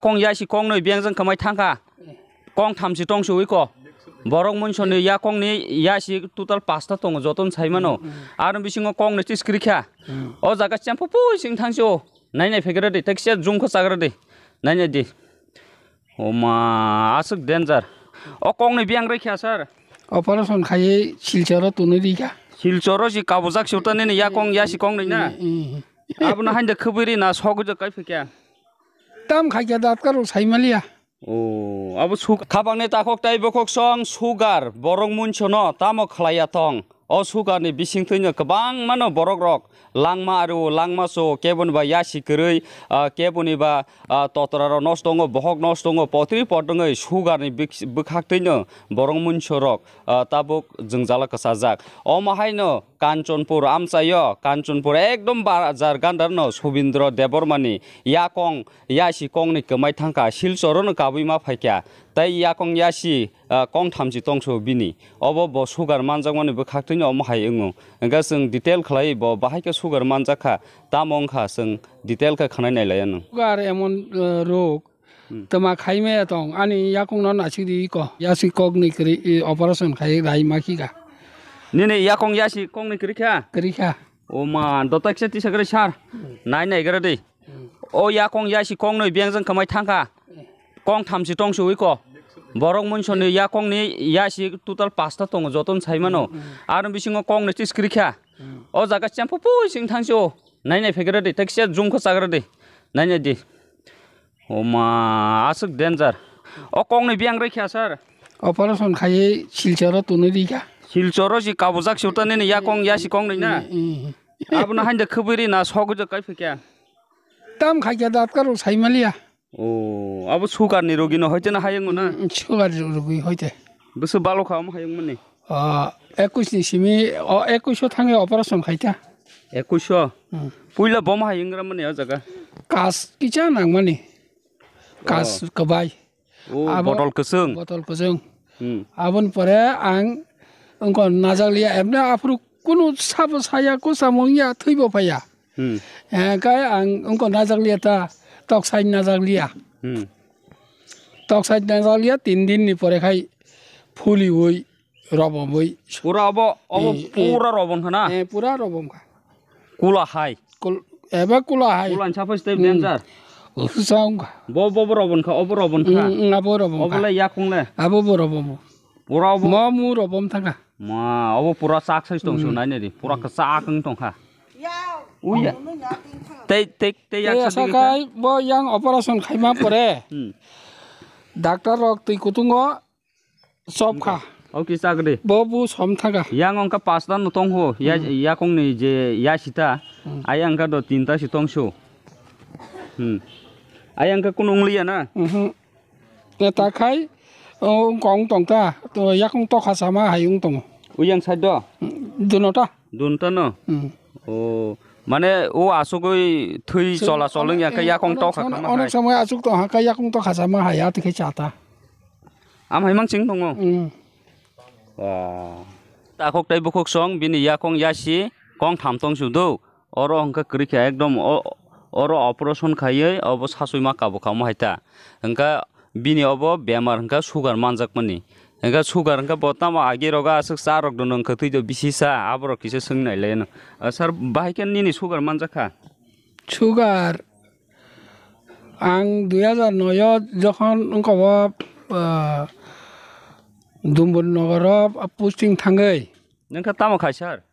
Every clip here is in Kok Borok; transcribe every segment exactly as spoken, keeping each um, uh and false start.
Kong yasi kong noi beng jang kamai thangkha. Kong thamsi tong si ui ko. Borok munsoni yakong ni yasi total pasta tongo joto no sai mano. Aro bisingo kong noi tis kri kha. O jaga chempho pui sing thang si o. Nai nai phegra di, teksia jum kho chagra di. Nai nai di. Oma, aswk danger. O kong ni biyang rwkha, sir. Operation khaiwi Silcharo tunwi rikha. Silcharo si kabujak si uta nini yakong yasi kong ni na. Mm, mm. Abono hain da khwbwi ri na sogwi da kai phikya. Tam khaikya datkar rok saimaliya. O, abo suk-, khabangni takhok tai bokhok song sugar borok munsono tamo khlaiya tong. O sugar ni bisingtwi no kwbangma no borok rok langma aro langma so keboni ba yasi kwrwi, ah, keboni ba, ah, totra rok nosto wngo, bohok nosto wngo, potri pot wngwi sugar ni bik-, bwkhaktwi no borok munso rok, ah, tabuk jwngjalo kwchajak. Omo hai no Kanchanpur amchaio, Kanchanpur ekdom bajar gandar no Subindra Debbarma ni yakong yasi kong ni kwmai thangkha, Silcharo no kabui ma phaikha, tei yakong yasi ah, kong thamchi tongso bini. Obo bo sugar manjakmani bwkhaktwino omo hai wngo. Hwnkhe chwng detail khlai bo bahai khe sugar manjak kha, tamo wngkha chwng detail khe khwnai nai laiya nw. Sugar emon, eh, rog, hmm, twma khai maya tong, ani yakungno naisik di ko. Yasi kokni kwrwi, eh, operation khai rai ma khi kha. Nini yakung yasi kokni kwrwi kha? Kwrwi kha. O ma, dotak se tisa kwrwi sar. Hmm. Nai nai gra di. Hmm. O yakung yasi koknwi beng jang kwmai thangkha. Kong thamsi tong si ui ko. Borok munsoni yakung ni yasi total pasta tongo joto no sai mano. Hmm, hmm. Aro bisingo kong ni tis kwrwi kha. Hmm. O jaga chempho pui sing thang si o. Nai nai phegra di, teksia jum kho chagra di. Nai nai di. O ma, aswk danger. O kong ni biyang rwkha, sir. Operation khaiwi Silcharo tunwi rikha. Silcharo si kabujak si uta nini yakung yasi kong ni na. Hmm, hmm. Abono hain da khwbwi ri na sogwi da kai phikya. Tam khaikya datkar rok saimaliya. O, abo sugar ni rogi no hoite na hayung na? Mm, sugar ni rogi hoite. Bwswk balo kha omo hayung mani? Ah, ekush ni simi, o, ekush o thangwi operation khaita. Ekush o? Hmm. Puila bom hayung ra mani o jaga? Kas kicha nang mani. Kas kwbai. O, abo botol kwchwng? Botol kwchwng. Hmm. Aboni pore ang wngkha najakliya, emne aphuru kunu sabo saya, kusa mungya, thwibo phaiya. Hmm. Eh, kai ang wngkha najakliya ta, toksai najakliya. Hmm. Toksai najakliya, tin din ni pore khai phuli ui, robom ui. Pura obo, obo eh, eh, pura robom kha na? Eh, pura robom kha. Kula hai. Kul-, eba kula hai. Kula ni sapha step dancer. Usa wngkha. Bo, bo, bo robon kha, obo robon kha. Mm, mm, abo robon kha. Obo le yakung le. Abo bo robon bo. Pura obo. Mo mu robon thangkha. Ma, obo pura sak sai tong su nai nai di. Pura kwchak wng tong kha. Uya. Tei, tei, tei yak sa kai bo yang operation khaima pore. Hmm. Doctor rok twi kutungo Chop kha. O kisa gede. Bo bu som thaga. Yang ongka pasta no tong ho. Ya, hmm, yakong ni je ya sita. Hmm. Ayang ka do tinta si tong so. Hmm. Ayang ka kunung liya na. Mhm. Ya ta khai, o kong tong ta. To yakong to kha sama hayung tong. Uyang side do. Hmm. Duno ta. Dunta no? Hmm. O, mane o asugwi thwi chola chol wngya khe yakong tokha kha ma hai. Onek somoi asuk tong ha khe yakong tokha sama hai, ya tikhe chata. Am hai mang ching tongo? Hmm. Wa. Takhok tei bukhuk song bini yakong yasi kong tham tong sudo. Oro hwnkhe kwrwi kha ekdom o, oro operation khaiwi obo sasui ma kabo kha mo hai ta. Hwnkhe bini obo bemar hwnkhe sugar manjakmani. Hwnkhe sugar hwnkhe bo tamo agi rogo aswk cha rok dono hwnkhe twi do bisi cha, aborok kisa swng nai lai no. Ah, sir, bahai khe nini sugar manjak kha? Sugar ang dui hajar noi o jokhon wngkha o, ah, Dumbur nogoro posting thangwi. Nang khe tamo khai sir?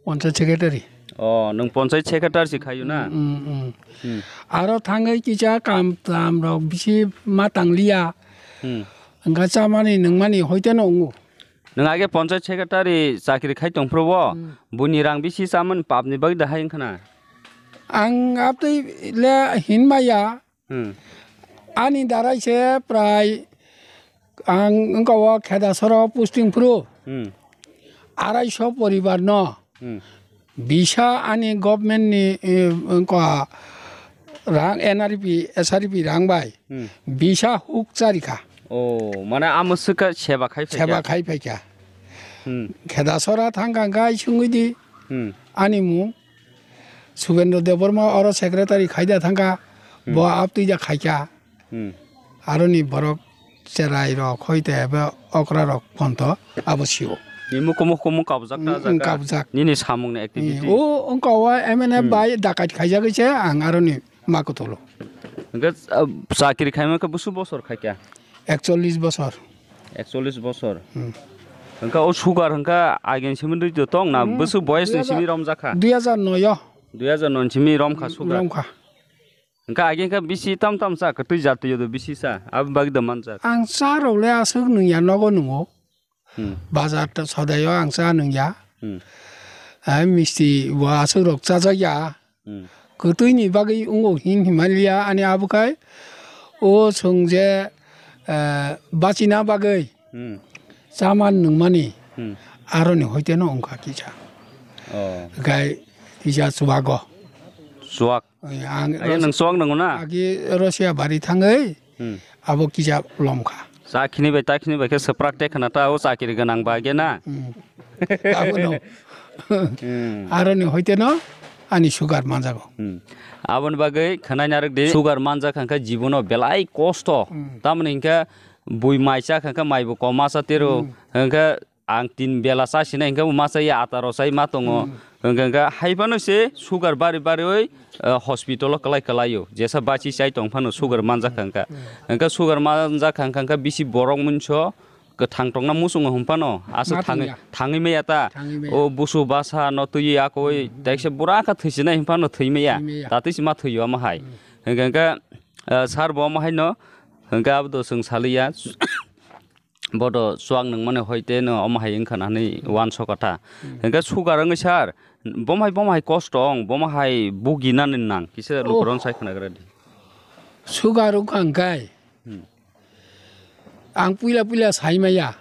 Panchayat secretary. Oh, nwng panchayat secretary se khayu na? Mm, mm. Hmm. Aro thangwi kisa kam tam rok bisi ma tangliya. Hmm. Wngkha chamani nungmani hoite no wngo. Nwng age panchayat secretary chakri khai tong phuru bo, hmm, buini rang bisi chamani papni bagwi da hai wngkha na? Ang abtwi le hin maya. Hmm. Ani darai se prai ang wngka o Khedasoro posting phuru. Hmm. Arai so poribar no. Hmm. Bisa ani government ni, eh, wngka rang N R P, S R P rang bai. Hmm. Bisa huk charikha. Oh, mane amo swkha seba khai phaikha. Seba khai phaikha. Hmm. Khedasora thangkha gai sungwi di. Hmm. Ani mung. Subendra Debbarma oro secretary khaida thangkha, hmm, bo aptwi ja khaikha. Hmm. Aroni borok cherai rok hoi te ebe okra rok ponto abo sio. Ni muku muku mung kabjak ta Hmm, hmm, jaga. Kabjak. Nini samung ni activity. Hmm, o wngka o M N F Hmm. bai dakat khaijak se ang aroni ma kutolo. Hingke, ah, chakiri khaima khe busu bosor khaikya? Ekchollis bosor. Ekchollis bosor. Hmm. Hingke o sugar hingke agen simi dui tong na Hmm. busu boyes ni Dui hajar simi romjakha? Dui hajar noi o. Dui hajar noi simi romkha sugar. Romkha. Hingke agen khe bisi tam tam sa kwtwi jatwi yo do bisi sa. Abo bagwi do manjak. Ang cha rok le aswk nungya nogo nungo. Hmm. Bazar ta sodai o ang cha nungya. Hmm. Ai misti bo aswk rok chajak ya. Hmm. Kwtwi ni bagwi wngo hin himalia ani abo khai o chwng je, eh, bachina bagwi Hmm. chaman nungmani Hmm. aroni hoite no wngkha kisa. Oh. Gai kisa chubago. Chuak. Ang Aye, nang suak nang na? Agi Russia bari thangwi Hmm. abo kisa lomkha. Sa khini bai ta khini bai khe swprak te khna ta o chakiri gwnang ba ge na? Hmm. Abono. Hmm. Aroni hoite no ani sugar manjago. Hmm. Aboni bagwi khwnai narwk di sugar manjak kha khe jibono belai kosto. Hmm. Tamoni hinkhe bui mai cha kha khe mai bo koma cha tero. Hmm. Hinkhe Ang tin bela cha sinai hingke bo masa ya ataro chai ma tongo. Hmm. Hingke, hingke hai phano se sugar bari bari oi, eh, hospital o kwlai kwlai o. Jesa bachi chai tong phano sugar manjak kha hingka. Hmm. Hingke sugar manjak kha hingka, hingke bisi borok munso kwthang tongna muchungo hwn phano. Asa Ma thangwi, tongya. Thangwi maya ta. Thangwi maya. O busu basa no twi akoi Hmm. taisa bura kha thwi sinai hwn phano thwi maya. Thwi maya. Tatwi se ma thwi o ma hai. Hmm. Hingke, hingke, eh, sar bo ma hai no. Hingke abo do chwng saliya. Bodo chuak nungmani hoite no omo hai wngkha na hinwi uansukha ta. Hmm. Hingke sugar wngwi sir, bomo hai, bomo hai kosto wng, bomo hai buginani nang, kisa Oh. lukurok sai khwnagra di. Sugar wngkha hingkai. Hmm. Ang puila puila sai maya.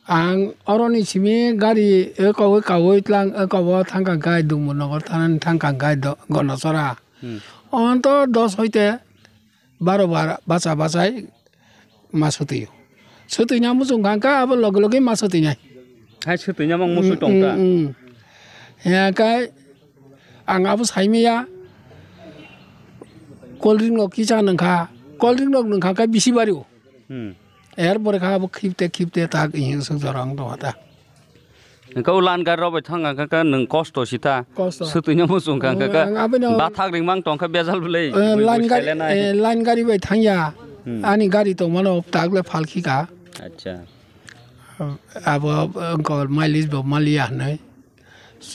Ang oroni simi gari, eh, kaui kaui tlang, eh, kaui thangkha hingkai, Dumbu Nogor thanani thangkha hingkai do-, Gonosora. Hmm. Onto dos hoite baro bar bacha bachai ma swtwi o. Swtwina muchung kha, kha abo loge loge ma swtwinai. Hai swtwina mang musu Mm, tong ta. Mm, mm. Ya, kai ang abo saimaya cold drink rok kisa nungkha. Cold drink rok nungkha khe bisi bari o. Hmm. Er pore kha abo khipte khipte tak ihin sung jorang tong ta. Hingke o line gari rok bai thang kha khe nwng kosto si ta. Kosto. Swtwino muchung kha, hingke Ang abino bathak ringmang tong kha bejal bwlai. Eh, Bui line bui gari, sailai nai. Eh, line gari bai thangya. Hmm. Ani gari tongmano tak le phalkhi kha. Acha. Abo, eh, wngkha mileage bo maliya hinwi.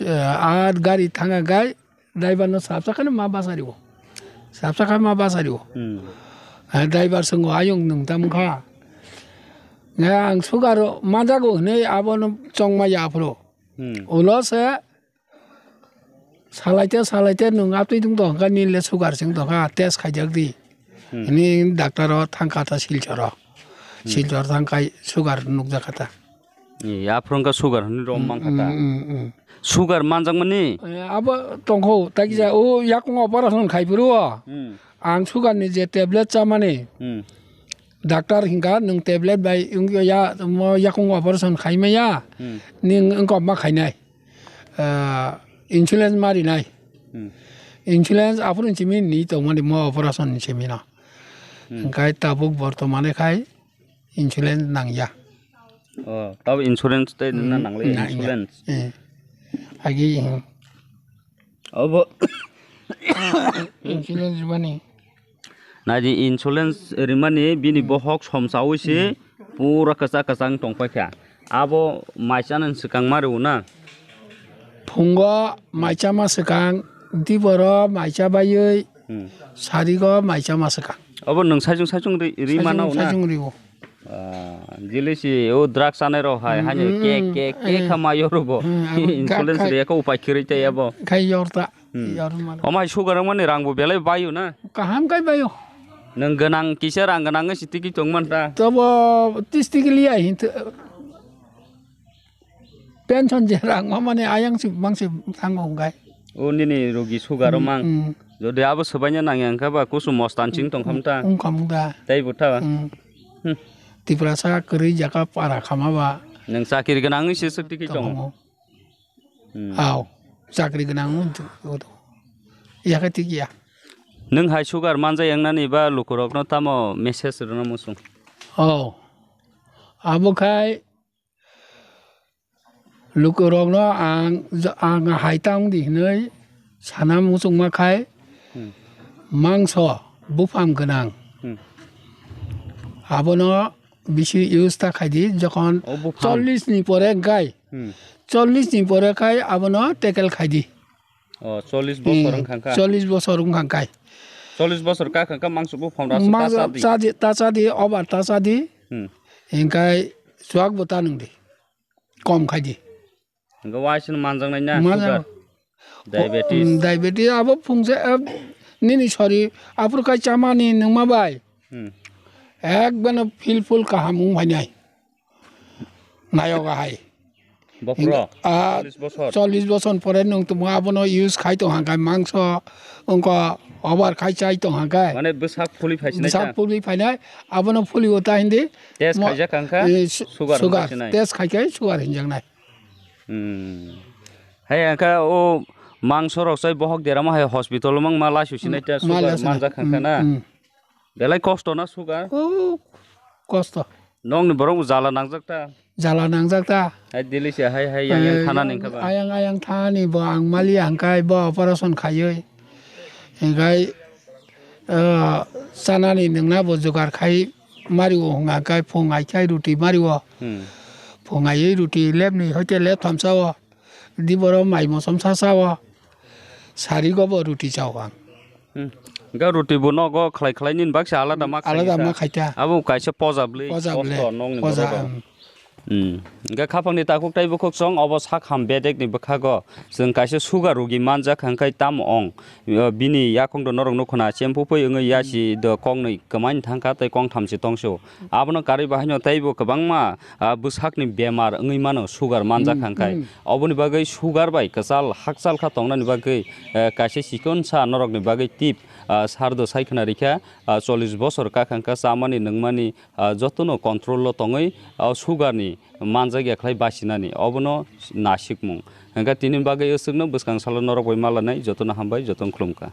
Eh, a gari thangya gai. Driver no sabsa kheno ma basa rio. Sabsa kha ma basa rio. Hmm. Ha, driver swngo, "Ayung nwng tamo kha?" Nga ang sugar manjago hinwi abono chongma ya aphuru. Hmm. Ulo se salaite salaite nwng atwi dung tong kha, nini le sugar sing tong kha, test khaijak di. Hmm. Hini doctor o thang kha ta Silchar o. Hmm. Silchar thang khai sugar nukjak kha ta. Ee, aphuru wngkha sugar hinwi rom Mm, mankha ta. Mm, mm, mm. Sugar manjakmani? Eh, abo tongkho, takisa, o yakung operation khai phuru o. Mm. Ang sugar ni je tablet chamani, Mm. Doctor hingka, "Nwng tablet bai wngya, mo yakung operation khai maya, Mm. ning wngkok ma khainai." Ah, insulin ma rinai. Mm. Insulin aphuru simi ni tongmani mo operation ni simi no. Mm. Hingkai tabuk bortomane khai insulin nangya. Oh, tabo insurance tei nangna Mm, nangli nangya. Insurance. Eh. Agi, eh. Obo insurance mani. Naidi insurance rimani bini bohok somsawi se pura kwchak kwchang tongpai kha. Abo mai chana swkang ma rw na? Phungo mai chama swkang, diboro mai cha baiwi, Hmm. sarigo mai chama swkang. Obo nwng saichung saichung ri, ri Saichung, mano na? Saichung rio. Ah, jili si o drugs anai rok hai, Hmm, haino hmm, ke, hmm, ke, ke eh. Kha mayo rw bo. Hmm, abo Insurance ga-, ga-, riya kha upai kwrwi tei abo. Khai yor ta, Hmm. yor mano. Omo hai sugar wngmani rang bo belai baio na? Kaham kai baio. Nwng gwnang kisa rang gwnang wngwi si tiki tong man ta? Tobo tis tiki liya hin th-, Pension je rang ma mane ayang si mang si thango hwnkhe. O nini rogi sugar o Mm, mang. Mm. Jodi abo swbaina nangya hwnkhe ba kusu mostan ching tong kham ta. Wng kham da. Tei bo ta. Mm. Hmm. Tiprasa kwrwi jaga para khama ba. Nwng chakiri gwnang wngwi se swk tiki tongo. Tongo. Hmm. Aw, chakri gwnang wng tong. Yakhe tiki ya. Nwng hai sugar manjak wngnani ba lukurokno tamo message rwna muchung? Oh, abo khai lukurokno ang, ang hai tang di hinwi sana muchungma khai Hmm. mangso buphang gwnang. Hmm. Abono bisi use ta khaidi jokhon O buphang. chollish ni pore gai. Hmm. Chollish ni pore khai abono tackle khaidi. Oh, chollish bosor Hmm, wngkha kha. chollish bosor wngkha khai. Chollish bosor ka kha kha mangso buphang rasa Mangso ta chadi. chadi, ta chadi, obar ta chadi. Hmm. Hinkhai chuak bo ta nungdi. Kom khaidi. Hingke waisano manjaknai na Manjak- sugar. Diabetes. Hmm, diabetes abo phungsa, eh, nini sori aphuru kai chamani nungma bai. Hmm. Ekbano feel full kaham wng phainai. Nayok ahai. Bokhorok? Ah, chollish bosor? chollish bosor pore nwng tongma abono use khai tong hangkai mangso, wngkha obar khai chai tong hangkai. Mane bwsak phuli phaisnai Bwsak ta? phuli phainai, abono phuli o ta hindi. Test Mo- khaijak hangkha, eh, su- sugar sugar. hwnjaksinai. Test khaikai sugar hinjaknai. Hmm. Hai hangkha o mangso rok chai bohok deramo hai hospital o mangma laisu sinai ta Ma sugar laisu na. manjak hangkha Hmm, na. hmm. Belai kosto na sugar? Oh, kosto. Nokni borok bo jala nangjak ta? Jala nangjak ta? Hai daily se hai hai yang yang Ai, thana ni kha ba? ayang, ayang thani bo ang mali hangkai bo operation khaioi. Hingkai, ah, chanani nungna bo jugar khai mario hwnga kai phung ai khai ruti mario. Hmm. Phung ai ruti lepni hoite lep thamsa o. Di boro mai mosom sa sa o. Sari go bo ruti chao ang. Hmm. Ga ruti bo nogo khlai khlai nin baksa alada ma khlai Alada ta. ma khai ta. Abo kaisa poja bwlwi Poja bwlwi. kosto nokni Poja, borok rok. um. Hmm. Ga khapangni takhuk tai bukhuk song obo sak ham bedek ni bwkhago chwng kaisa sugar rugi manjak hangkai tam ong. Bini yakung do norok nukho na chempupui wngwi yasi do kok nwi kwmain thangkha tei kong thamchi tongsu. Abono karwi bahaino teibo kwbangma ah, bwsakni bemar wngwi mano, sugar manjak Hmm, hangkai. hmm. Oboni bagwi sugar bai kwchal hakchal kha tongnani bagwi, eh, kaisa chikonsa norokni bagwi tip, ah, sardo sai khna rikha, ah, chollish bosor kakhang kha chamani nungmani, ah, jotono control o tongwi, ah, sugar ni manjak ya khlai basinani, obono nasikmung. Hingkha tini bagwi aswkno bwskang salo norok bai malanai, jotono hambai, jotono khulumkha.